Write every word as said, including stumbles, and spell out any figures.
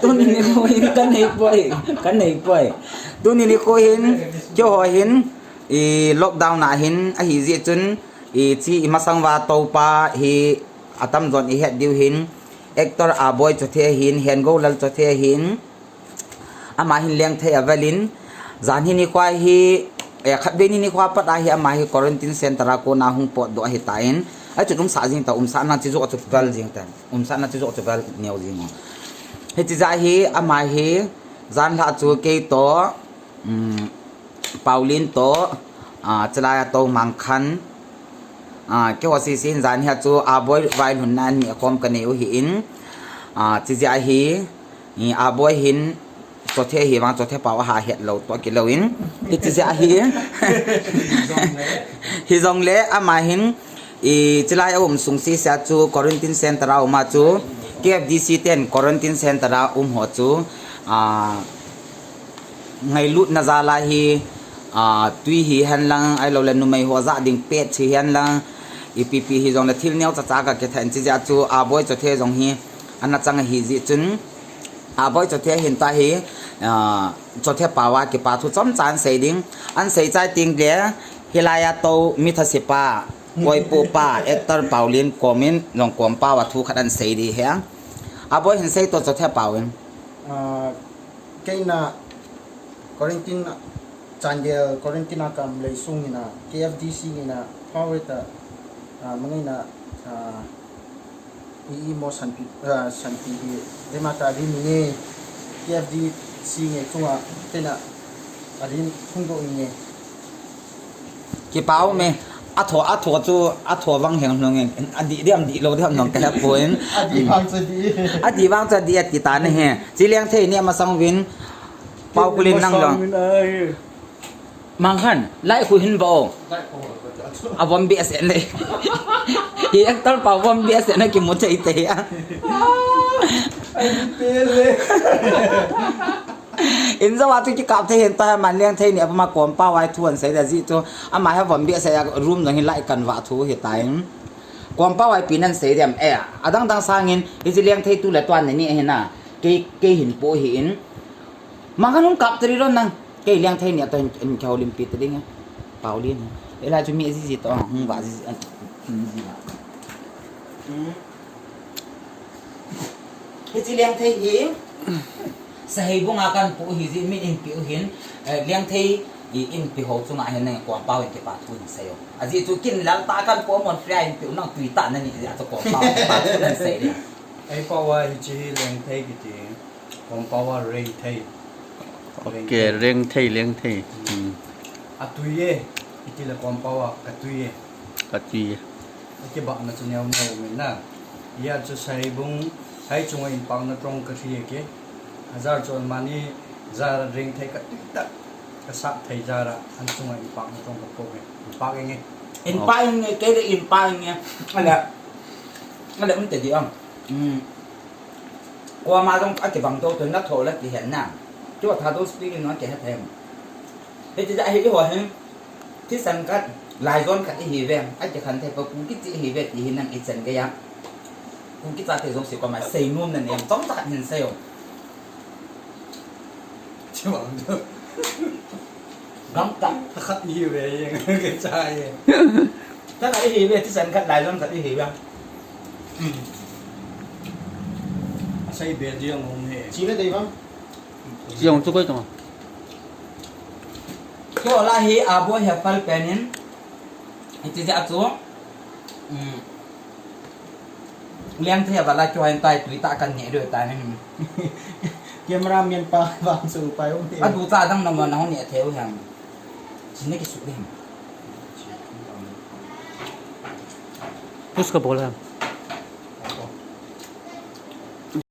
Tuni nikho hin kanei poi, kanei poi. Tuni nikho hin, keiho hin, i lockdown a hin, ahi jeh chun, i chi i masang va toupa hi atamjon i het diu hin, actor Aboi Chothe hin, Hengou Lal Chothe hin, ama hin Lengthei a vel in, jan hi nikho hi, eh, khatvei ni nikho pat a hi ama hi quarantine center a kona hung potdoh ahi tan, achu umsah jing ta, umsah na chi joh chu vel jing tan. Umsah na chi joh chu vel neo jing o. Hiche jeh hi ama hi jan lha chu kei toh, um, Pauline toh, ah, chulai a toh Mangkhan, ah, keiho sese hin jan hi chu Aboi vailhunna ni a kom kanei u hi in, ah, hiche jeh hi, i Aboi hin Chothe hi vang Chothe pao aha het lou toh kilou in. Hiche jeh hi. Hijongle ama hin, i chulai a um sung sese a chu quarantine center a um a chu K F D C ten quarantine center a um ho chu, ah, ngailutna jal a hi, ah, tui hihen lang, ahilou le numei ho jah ding pet hihen lang, ipi pi hijongle thil neocha cha kakitha in hiche jeh a chu Aboi Chothe jong hi ana chang ahi jeh chun, Aboi Chothe hin tua hi, ah, Chothe pao a kipa thu chomcha ahin sei ding. Ahin sei chai teng le, hilai a toh mi thase pa, koipu pa, actor Pauline kom in, jong kom pao a thu khat ahin sei ding ahi. Aboi hin sei toh Chothe pao in. Ah, keina quarantine, Chandel quarantine a kaum lei sung in a, K F D C in a, pao e ta, ah, mangai na, ah, I, i mo sanpi, ah, sanpi hi, dema ta rin nge, K F D C nge chunga, tena, a rin phungdoh nge. Kipah um e, a tho, a tho chu, a tho vang heng hlong e, a dih diam dih lou diam nong ka he poi. A dih vang chu dih. A dih vang chu dih a ti ta na he. Chi Lengthei ni ama sang uvin, Pau Kulin nang jong. Mang khan, lai khu hin ba o. A vom behseh le. Hi actor pa vom behseh na kimu thei thei a. Ai, pe le. In jo a chu kikap thei hen ta, man Lengthei ni a puma kom pao a thu ahin sei dia ji chu. Ama hi vom behseh a room jong hi lai kan va thu hi ta in. Kom pao a ipi nan sei diam e. Adang dang sangin, hichi Lengthei tu le tuan ni hi na. Kei, kei hin po hi in. Mang khan hung kap tari lou nang. Kei Lengthei ni a toh hin, hin kihoulimpi ta ding e. Pau Lin. Elai chu mi ji ji toh, hung va ji ji, a, ji ji va. Hmm. Hichi Lengthei hi. Saheibung a kan po hi ji min in pe u hin. Eh, Lengthei i in pe ho chunga hin nang kom pao in kipa thu in sei o. A ji chu kin lal ta kan po mon fria in pe u nang tui ta na ni a chu kom pao in kipa thu in sei le. Ei pao a hichi hi Lengthei kiti. Kom pao a Rengthei. Ok, Rengthei. Rengthei, Lengthei. Hmm. A tui e, iti le kom pao a, ka tui e. Ka tui e. A kibahna chu neo neo min na. Hia chu Saheibung, hai chunga inpakna tong ka hri e ke. A jar chu amani jar Rengthei ka tui ta. Ka sah thei jar a, an chunga inpakna tong ka po e. Inpak e nge. Inpak e nge, kei le inpak e nge. Ala, ala um te di ang. Hmm. Koima jong akibang tou tou na tho la kihen na. Chu Thadou speaking jong akihe thei. Hiti ja hi ho hin. Thisan khat, laijon khat ihi ve. Akikhen thei pa Kuki chi ihi ve ti hi nang ichan gei a. Kuki chate jong si koima seinom na nem chomcha khat hin sei o. Chibang chu. Gam ta. Khat ihi ve, kei cha e. Khat ihi ve, thisan khat laijon khat ihi ve. Hmm. Asei be diang hung he. Chi le dei bang. Chi hung chu koi tong. Kei ola hi a bo he pal pen in. Hiti ja chu. Hmm. Lengthei a vala kyo hen tai tui ta kan ne do ta ni. Camera man pa vang su pai um ni. A du cha dang na mo na ho ne theu hem. Chin ne ki su hem. Push ka bol hem.